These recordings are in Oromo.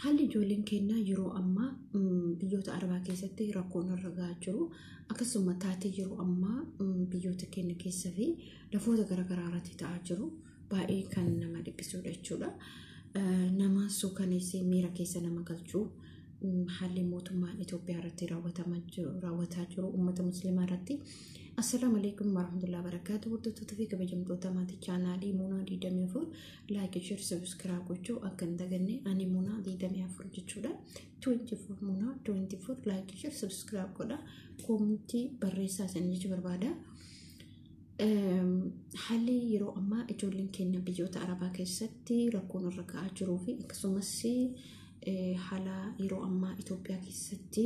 Haalli ijoolleen keenya yeroo ammaa biyyoota Arabaa keessatti rakkoon irra gahaa jiru, akkasuma taatee yeroo ammaa biyyoota keenya keessa fi lafoota garaagaraa irratti ta'aa jiru baay'ee kan nama dhiphisudha jechuudha. Nama suukaneessee miira keessa nama galchuu, haalli mootummaan Itoophiyaa irratti raawwataa jiru uummata musliimaa irratti. Assalaamu alaikum warahmatullahi wabarakatuh. Hordoftoota fi kabajamtoota maatii chaanaalii Muunaa 24, like, share, subscribe gochuu akka hin daganne. Ani Muunaa 24 jechuudha. 24 Muunaa 24, like, share, subscribe godha. Koomentii barreessaa isin jechuu barbaada. Haalli yeroo ammaa ijoolleen keenya biyyoota Arabaa keessatti rakkoon irra ga'aa jiruu fi akkasumas haala yeroo ammaa Itoophiyaa keessatti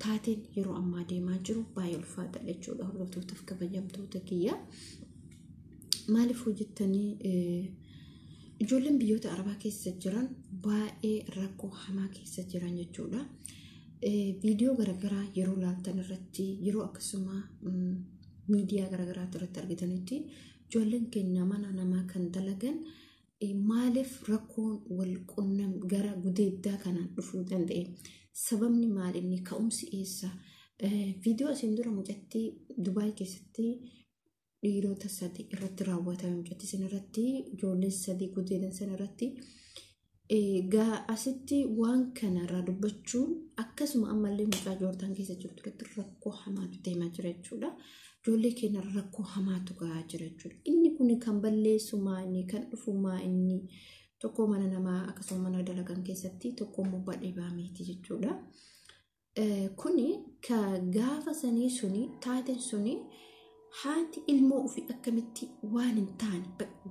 taateen yeroo ammaa deemaa jiru baay'ee ulfaataadha jechuudha, hordoftootaaf kabajamtoota kiyya. Maaliif hojjettanii, ijoolleen biyyoota Arabaa keessa jiran baay'ee rakkoo hamaa keessa jiran jechuudha. Viidiyoo garaagaraa yeroo laaltan irratti, yeroo akkasuma miidiyaa garaagaraa irratti argitanitti, ijoolleen keenya mana namaa kan dalagan maaliif rakkoon wal qunnam gara gudeeddaa kanaan dhufuu danda'e? Sababni maal, inni ka'umsi eessa? Viidiyoo asiin dura mucattii Dubaay keessatti dhiirota sadi irratti raawwatame, mucattii sana irratti ijoolleen sadii gudeedan sana irratti asitti waan kana irraa dubbachuun, akkasuma ammallee mucaa Joordaan keessa jirtu irratti rakkoo hamaatu deemaa jira jechuudha. Ijoollee keenya rakkoo hamaatu gahaa jira jechuudha. Inni kun kan balleessu maa, inni kan dhufu maa, inni tokko mana namaa akkasuma mana dalagan keessatti, tokko immoo badhee baameeti jechuudha. Kuni ka gaafa sanii suni taateen suni, haati ilmoo ofii akkamitti waan hin taane,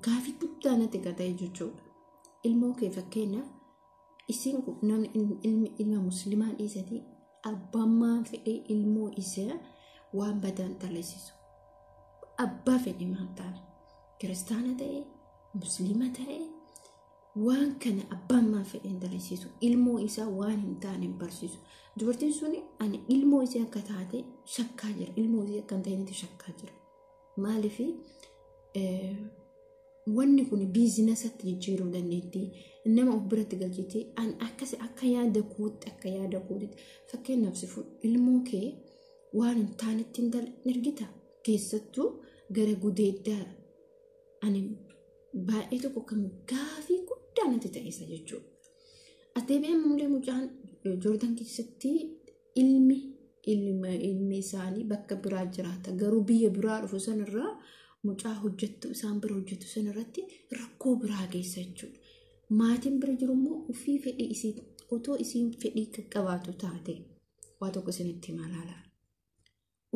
gaafii guddaa natti ta'e jechuudha. Ilmoo kee, fakkeenyaaf, isiin namni ilmi ilma musliimaa dhiisati, abbaan maan fedhee ilmoo isaa waan badaan dhalasisu? Abbaa fedhe maan taane, kiristaana ta'e, musliima ta'e, waan kana abbaan maan fedhe hin dalasiisu, ilmoo isaa waan hin taane hin barsiisu. Dubartiin suni ani ilmoo isii akka taate shakkaa jira, ilmoo isii akka hin ta'initti shakkaa jira. Maaliif wanni kun biizinasatti jijjiiruu dandeetti, nama of biratti galchiti. Ani akkas akka yaada kootti, fakkeenyaaf, si fudhu, ilmoo kee waan hin taanetti hin ergita, keessattuu gara gudeeddaa. Ani baay'ee tokko kan gaafii guddaa natti ta'e isa jechuudha. As deebi'ee ammallee mucaan Joordaan keessatti ilmi isaanii bakka biraa jiraata, garuu biyya biraa dhufu sanarraa mucaa hojjettu isaan bira hojjettu sanarratti rakkoo biraa geessa jechuudha. Maatiin bira jiru immoo ofii fedhii isii, otoo isiin fedhii qaqqabaatu taate, waa tokko isinitti himaa laala.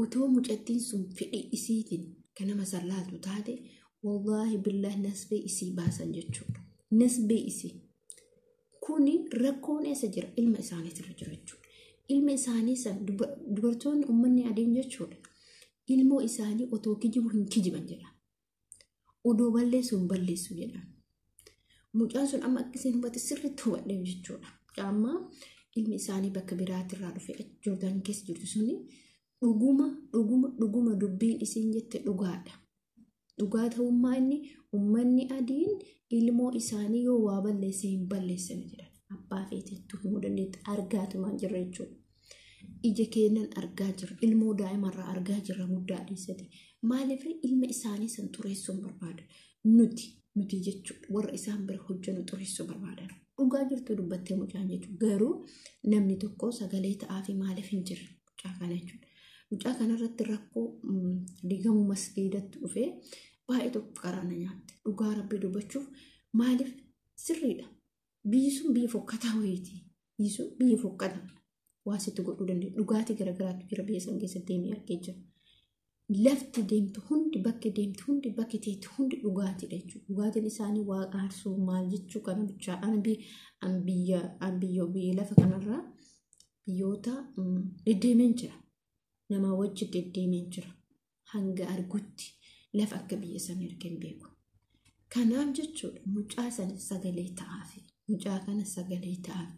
Otoo mucattiin sun fedhii isiitiin kan nama sallaaltu taate, wallaahi billaahi nasbee isii baasan jechuudha. Nasbee isii. Kuni rakkoon eessa jira? Ilma isaaniitirra jira jechuudha. Ilma isaanii san dubartoonni, uummanni adiin jechuudha. Ilmoo isaanii otoo kijibu hin kijiban jedha. Odoo balleessu hin balleessu jedha. Mucaan sun amma akka isin hubatte sirriitti hubadhe jechuudha. Amma ilmi isaanii bakka biraatirraa dhufe Joordaan keessa jirtu suni dhuguma dhuguma dhuguma dubbiin isiin jette dhugaadha. Dhugaa ta'ummaa inni uummanni adiin ilmoo isaanii yoo waa balleesse hin balleessan jedhan. Abbaa feetettuu himuu dandeetti, argaatumaan jirra jechuudha. Ija keenyan argaa jirra. Ilmoo daa'imarraa argaa jirra guddaa dhiisate. Maaliif ilma isaanii san xureessuu hin barbaadan? Nuti jechuudha, warra isaan bira hojjennu xureessuu barbaadan. Dhugaa jirtu dubbattee mucaan jechuudha. Garuu namni tokko sagalee ta'aa fi maaliif hin jirre mucaa kana jechuudha. Mucaa kanarratti rakkoo diigamuu masgiidatti dhufee baay'ee tokko qaraana nyaatte. Dhugaa Rabbii dubbachuuf, maaliif, sirriidha. Biyyi sun biyya fokkataa wayiiti. Biyyi sun biyya fokkataa. Waa sitti godhuu dandeenya. Dhugaatii garaagaraatu jira biyya san keessatti, deemee argee jira. Lafti deemtu hundi, bakki deemtu hundi, bakki teetu hundi dhugaatiidha jechuudha. Dhugaatiin isaanii waa aarsuu maal jechuu kana bichaa. An biyya lafa kanarraa biyyoota deddeemeen jira. Namaa wajji deddeemeen jira. Hanga argutti lafa akka biyya sana erga hin beeku. Kanaaf jechuudha, mucaa sana sagalee ta'aafi. Mucaa kana sagalee ta'aafi.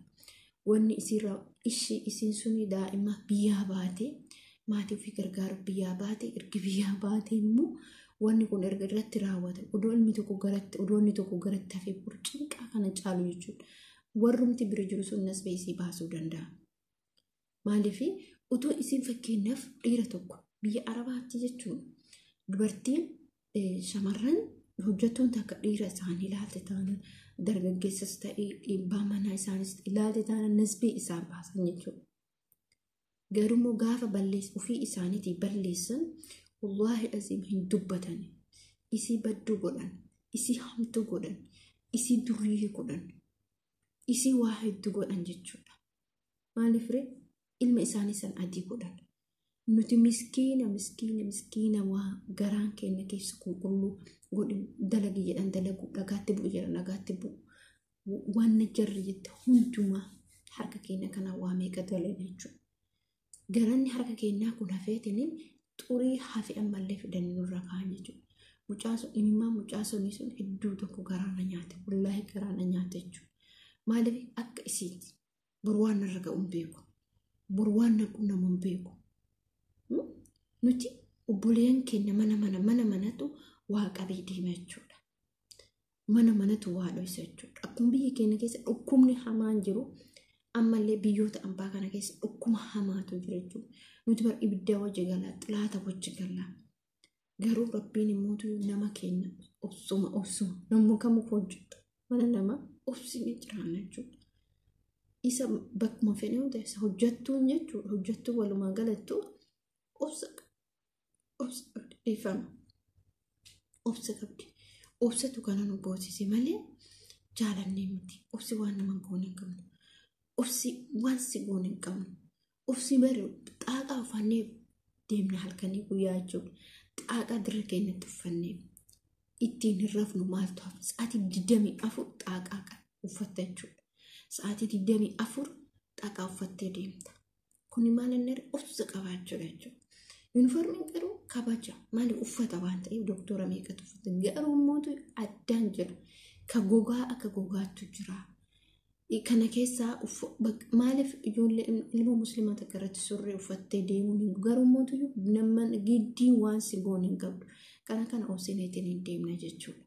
Wanni isiirra ishii isiin suni daa'ima biyyaa baatee, maatii ofii gargaaruuf biyyaa baate, erga biyyaa baate immoo wanni kun erga irratti raawwate, odoo ilmi tokko garatti, odoo inni tokko garatti hafee, cinqaa kana caalu jechuudha. Warrumti bira jiru sun nasbee isii baasuu danda'a. Maaliif utuu isiin fakkeenyaaf dhiira tokko biyya Arabaatti jechuun dubartiin shamarran hojjettoon takka dhiira isaanii ilaalte taanaan dargaggeessas ta'ee dhiibbaa manaa isaanis ilaalte taanaan nasbee isaan baasan jechuudha. Garuu gaafa ofii isaaniitii balleessan wallaahi aziim hin dubbatan. Isii badduu godhan, isii hamtuu godhan, isii durii godhan, isii waa hedduu godhan jechuudha. Maaliif ree ilma isaanii san adii godhan. Nuti miskiina miskiina miskiina waa garaan keenya keessa qulqulluu godhin dalagi jedhan dalagu dhagaatti bu'u jedhan dhagaatti bu'u. Waan jarri jette hundumaa harka keenya kanaa waa meeqa dalagna jechuudha. Garanni harka keenyaa kun hafeetiniin xurii hafe ammallee fidanii nurra kaa'an jechuudha. Mucaa sun imimmaan mucaa sunii sun hedduu tokko garaana nyaate wallaahi garaana nyaate jechuudha. Maaliif akka isiiti bor waan narra ga'u hin beeku. Bor waan na quunnamu hin beeku. Nuti obboleeyyan keenya mana mana mana manatu waa qabee deema jechuudha. Mana manatu waa dhoysa jechuudha. Akkuma biyya keenya keessa dhukkubni hamaan jiru ammallee biyyoota ambaa kana keessa dhukkuba hamaatu jira jechuudha. Nuti bara ibidda wajji galaa, xilaata wajji galaa. Garuu rabbiin immoo nama keenya obsuma obsuma namni kamuu hojjetu mana namaa obsinee jiraanna jechuudha. Isa bakkuma fedhe yoo ta'e isa hojjettuun jechuudha. Hojjettuu walumaa galattuu obsa obsa qabdi dhiifama. Obsa qabdi. Obsatu kana nu boosise malee jaalannee miti. Obsi waan nama goone hin qabnu. Obsi waan si goone hin qabnu. Obsi bari xaaqaa uffannee deemna halkanii guyyaa jechuudha. Xaaqaa dirra keenyatti uffannee ittiin hin rafnu maaltu hafa? Sa'aatii 24 xaaqaa uffatta jechuudha. Sa'aatii 24 xaaqaa uffattee deemta. Kuni maal inni obsa qabaachuudha jechuudha. Yuunifoormiin garuu kabaja maali uffata waan ta'eef doktora meeqatu uffata garuu immoo addaan jira. Ka gogaa akka gogaattu jira. Kana keessaa maaliif ijoollee ilma musliimaa takka irratti surree uffattee deemuun hin garuu immoo nama giddii waan si goone hin qabdu. Kana kana obsineetiin hin deemna jechuudha.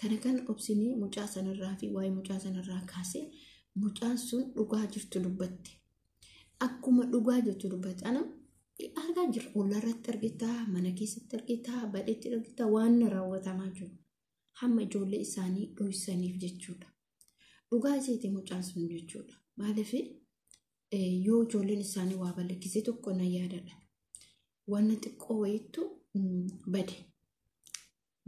Kana kana obsinee mucaa sanarraa fi waa'ee mucaa sanarraa kaasee mucaan sun dhugaa jirtu dubbatte. Akkuma dhugaa jirtu dubbatte. Ana argaa jirra. Ollaa irratti argitaa, mana keessatti argitaa, badheetti argitaa waan raawwatamaa jiru. Hamma ijoollee isaanii dhoysaniif jechuudha. Dhugaa isiiti mucaan sun jechuudha. Maaliif yoo ijoolleen isaanii waa balleessise tokko na yaadadha. Wanna xiqqoo wayiitu bade.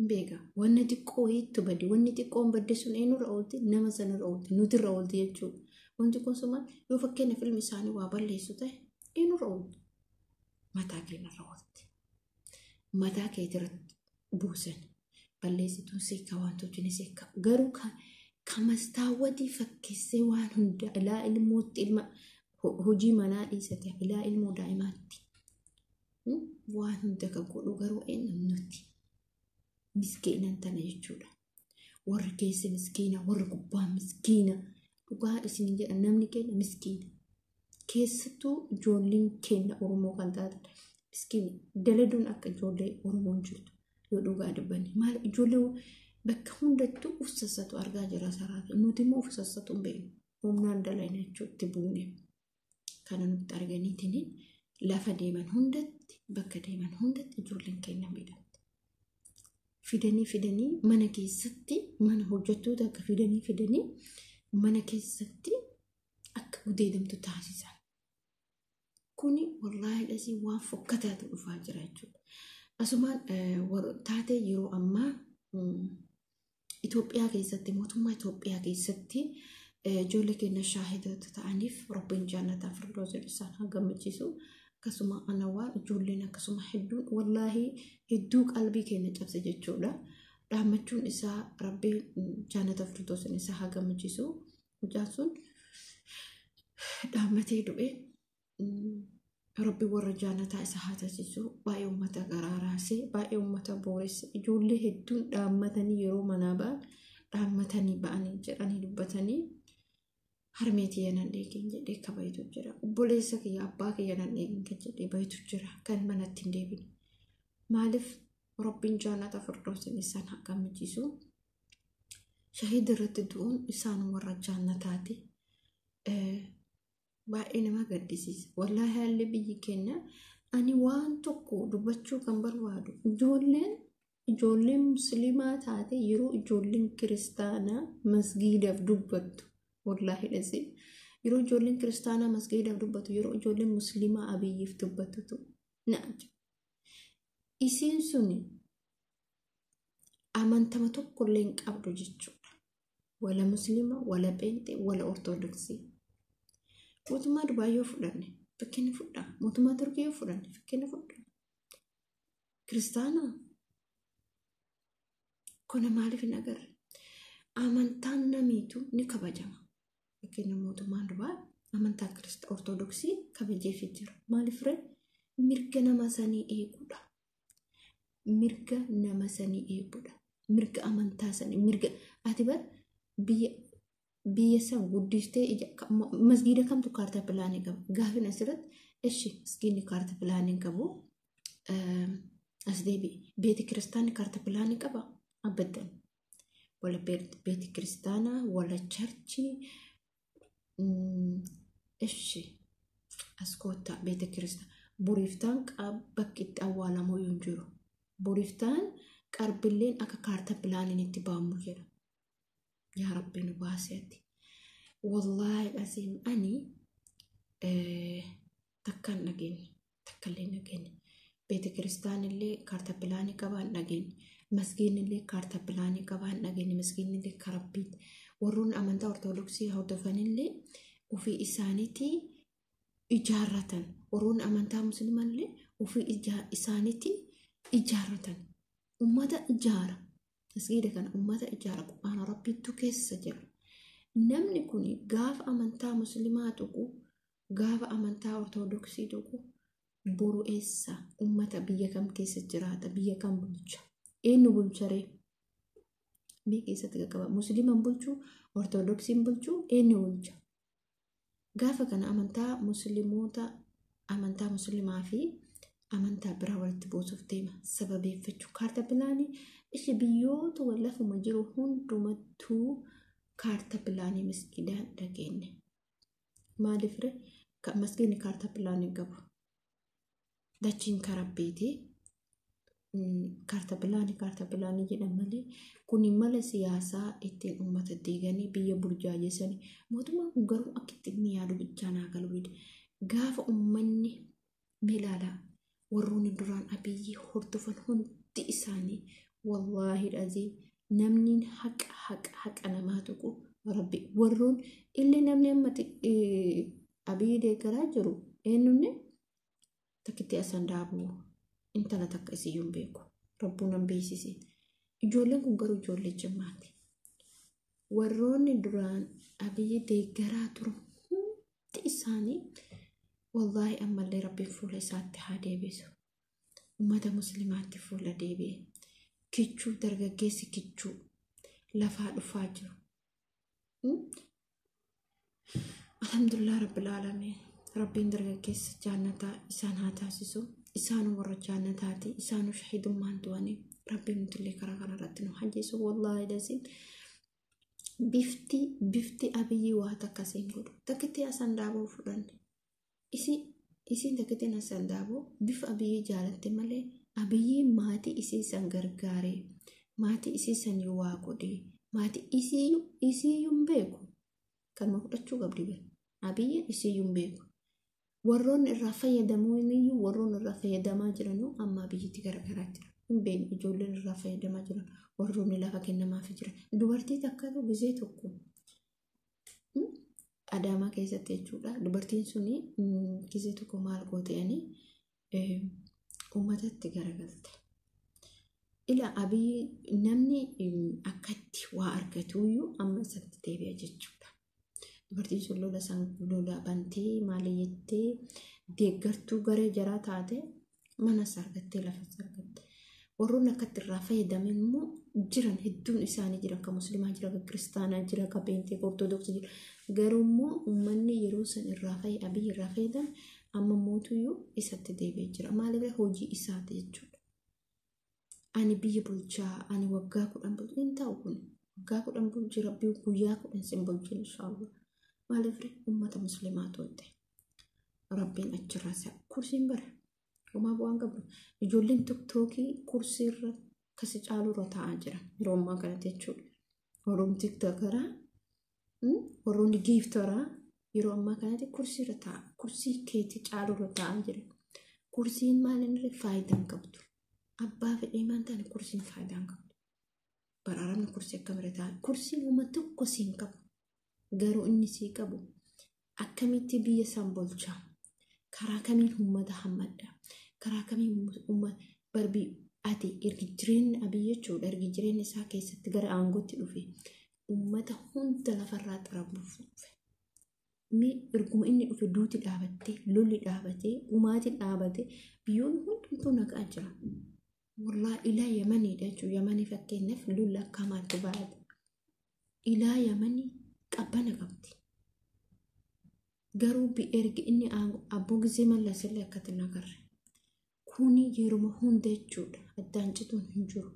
Beeka. Wanna xiqqoo wayiitu bade. Wanni xiqqoon badde sun eenyurra oolti? Nama sanarra oolti. Nutirra oolti jechuudha. Wanti kun suma yoo fakkeenyaaf ilmi isaanii waa balleessu ta'e eenyurra oolti? Mataa keenyarra oolti. Mataa keetirratti buusan. Balleessituun seekka wantootni seekka. Garuu kamastaawwatii fakkeessee waan hunda ilaa ilmootti ilma hojii manaa dhiisate ilaa ilmoo daa'imaatti waan hunda kan godhu garuu eenyu nuti miskiinan tana jechuudha. Warri keessa miskiina, warri gubbaa miskiina. Dhugaa isin jedha namni keenya miskiina. Keessattuu ijoolleen keenya Oromoo kan taatan miskiina. Daladuun akka ijoollee Oromoon jirtu yoo dhugaa dubbanne maal ijoollee bakka hundattuu uf sassatu argaa jira saraati. Nuti immoo uf sassatu hin beeknu. Humnaan dalagna jechuutti buune. Kana nutti arganiitiin lafa deeman hundatti bakka deeman hundatti ijoolleen keenya miidhamte. Fidanii fidanii mana keessatti mana hojjettoota akka fidanii fidanii mana keessatti akka gudeedamtu taasisan. Kuni wallaahi dhasii waan fokkataatu dhufaa jira jechuudha. Asumaan taatee yeroo ammaa Itoophiyaa keessatti mootummaa Itoophiyaa keessatti ijoollee keenya shaahidota ta'aniif rabbiin jannataa firdoosin isaan haa gammachiisu. Akkasuma anawaa ijoolleen akkasuma hedduun wallaahi hedduu qalbii keenya cabse jechuudha. Dhaammachuun isaa rabbiin jannata firdoosin isaa haa gammachiisu. Mucaan sun dhaammatee du'e. Rabbi warra jannataa isa haa taasisu. Baay'ee uummata garaaraasee baay'ee uummata booresse ijoollee hedduun dhaammatanii yeroo manaa ba'an dhaammatanii ba'anii jedhanii dubbatanii harmee tiyya nan dheegin jedhee kabayitu jira. Obboleessa kiyya abbaa kiyya nan dheegin kan jedhee bayitu jira. Kan manatti hin deebine. Maaliif rabbiin jannata firdoosin isaan haa gammachiisu. Shahiida irratti du'uun isaan warra jannataati. Baay'ee nama gaddisiisa. Wallaahi haalli biyyi keenya ani waan tokko dubbachuu kan barbaadu ijoolleen musliimaa taate yeroo ijoolleen kiristaanaa masgiidaaf dubbattu wallaahi dhasi yeroo ijoolleen kiristaanaa masgiidaaf dubbattu yeroo ijoolleen musliimaa Abiyyiif dubbattutu na aja'a. Isiin suni amantama tokkollee hin qabdu jechuudha. Wala musliima, wala pheenxee, wala ortodoksii. Mootummaa Dubaay yoo fudhanne fakkeenya fudhaa. Mootummaa Turkii yoo fudhanne fakkeenya fudhaa. Kiristaanaa kana maaliif hin agarre? Amantaan namiitu ni kabajama. Fakkeenya mootummaan Dubaay amantaa ortodoksii kabajeefii jira. Maaliif ree? Mirga nama sanii eeguudha. Mirga nama sanii eeguudha. Mirga amantaa sanii mirga ati bar biyya san guddistee masgiida kamtu kaartaa pilaanii qaba. Gaafin asirratti ishi masgiidni kaartaa pilaanii qabu as deebi'i. Beeti kiristaanni kaartaa pilaanii qaba abaddan. Wala beeti kiristaanaa wala charchii ishi as koottaa beeti kiristaanaa. Boriiftaan bakki itti awwaalamu hin jiru. Boriiftaan qarbilleen akka kaartaa pilaaniin itti baamu jedha. Yaa Rabbi nu baasee ati. Wallaahi asiin ani takka hin dhageenye. Takka illee hin dhageenye. Beeti kiristaanillee kaartaa pilaanii qabaa hin dhageenye. Masgiinillee kaartaa pilaanii qabaa hin dhageenye. Masgiinillee karabbiiti. Warroonni amantaa ortodoksii hordofanillee ofii isaaniitii ijaarratan. Warroonni amantaa musliimallee ofii isaaniitii ijaarratan. Ummata ijaara. Masgiida kana ummata ijaara. Qur'aana Rabbiitu keessa jira. Namni kun gaafa amantaa musliimaa tuqu, gaafa amantaa ortodoksii tuqu, boru eessa ummata biyya kam keessa jiraata? Biyya kam bulcha? Eenyu bulcharee? Biyya keessatti qaqqaba. Musliiman bulchuu, ortodoksiin bulchuu, eenyu bulcha? Gaafa kana amantaa musliimoota, amantaa musliimaa fi amantaa biraa walitti buusuuf deema. Sababeeffachuu kaarta pilaanii ishee biyyoota lafuma jiru hundumattuu kaarta pilaanii masgiidaa dhageenye. Maaliif ree? Masgiidni kaarta pilaanii qabu. Dachiin karabbeeti. Kaarta pilaanii jedhan malee kuni mala siyaasaa ittiin uummata diiganii biyya burjaajesanii. Mootummaan kun garuu akka itti inni yaadu bichaa naa galuu. Gaafa uummanni milaalaa warroonni duraan Abiyyi hordofan hundi isaanii wallaahi dhazii namni haqa haqa haqa namaa tuqu rabbi warroon illee namni amma Abiyyi deeggaraa jiru eenyunni takkitti asan daabuu intala takka isiyyuu hin beeku rabbuu nan beeksise. Ijoolleen kun garuu ijoollee jimmaati. Warroonni duraan Abiyyi deeggaraa turan hundi isaanii wallaahi ammallee rabbiin fuula isaatti haa deebisu. Uummata musliimaatti fuula deebi'e. Kichuu dargaggeessi kichuu lafaa dhufaa jiru. Alhamdulillah rabbil aalamiin. Rabbiin dargaggeessa jaannataa isaan haa taasisu. Isaanuu warra jaannataati. Isaanuu shahidummaan du'anii. Rabbiin nutillee karaa kanarratti nu hajjeessu. Wallaahi dasiin. Bifti Abiyyi waa takka siin godhu. Takkitti asan daaboo fudhanne. Isiin takkittiin asan daaboo bifa Abiyyi jaalatte malee Abiyyi maatii isii san gargaaree maatii isii san waa godhee maatii isiiyyuu hin beeku. Kanuma fudhachuu qabdi bira. Abiyyi isiiyyuu hin beeku. Warroonni irraa fayyadamuun warroonni irraa fayyadamaa jiranuu amma Abiyyitti garagaraa jira. Hin beekne ijoolleen irraa fayyadamaa jiran warroonni lafa kennamaaf jiran. Dubartii takkatu gizee tokko Adaamaa keessatti jechuudha. Dubartiin suni gizee tokko maal gooteeni uummatatti garagalte. Ila Abiyyi namni akkatti waa argatuyyuu amma isatti deebi'a jechuudha. Dubartiin sun lola san lola bantee maali jettee deeggartuu garee jaraa taate manas argattee lafas argatte. Warroonni akkatti irraa fayyadaman immoo jiran hedduun isaanii jiran kan musliimaa jira, kan kiristaanaa jira, kan pheenxee, kan ortodoksii jira. Garuu immoo uummanni yeroo san irraa Abiyyi irraa fayyadame amma mootuyyuu isatti deebi'ee jira. Maaliif hojii isaati jechuudha. Ani biyya bulchaa, ani waggaa 10 bulchaa hin ta'u kun. Waggaa 10 bulchi rabbii guyyaa 10 sin bulchin inshaallah. Maaliif uummata musliimaa tuutte? Rabbiin achirraa isa kursiin bara. Homaa bu'aan qabdu. Ijoolleen tiktookii kursiirra kasi caalurra taa'aa jiran yeroo ammaa kanatti jechuudha. Warroonni tiktookaraa, warroonni giiftaraa yeroo ammaa kanatti kursiirra taa'a. Kursii keetii caalurra taa'aa jiran. Kursiin maal inni faayidaa hin qabdu. Abbaa fedhee maal taane kursiin faayidaa hin qabdu. Baraaramni kursii akkamirra taa'a. Kursiin uummata tokko siin qabu. Garuu inni sii qabu akkamitti biyya san bulchaa? Karaa kamiin uummata hammadha? Karaa kamiin uummata barbii ati ergi jireenya Abiy jechuudha. Ergi jireenya isaa keessatti gara aangootti dhufe uummata hunda lafarraa xarabuuf dhufe. Mi erguma inni dhufe duuti dhaabattee, lolli dhaabatee, dhumaatiin dhaabatee biyyoonni hundumtuu nagaa jira. Wallaa ilaa Yamaniidha jechuudha. Yamanii fakkeenyaaf lolli akka hamaatti baay'ata. Ilaa Yamanii qabbana qabdi. Garuu ergi inni abboo gisee mallasillee akkatti hin agarre. Kuni yeruma hunda jechuudha. Addaan cituun hin jiru.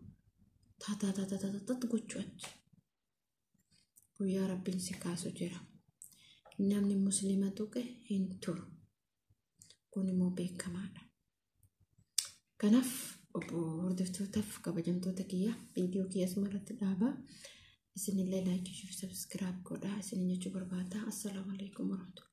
Taataataataataatu gochuu achi. Guyyaa Rabbiin si kaasu jira. Namni musliima tuqe hin turu. Kun immoo beekamaadha. Kanaaf obbo hordoftootaaf kabajamtoota kiyya viidiyoo kiyya asuma irratti dhaabaa. Isinillee laayikii fi sabiskiraayib godhaa. Isinin jechuu barbaada. Assalaamu alaikum warahmatullahi.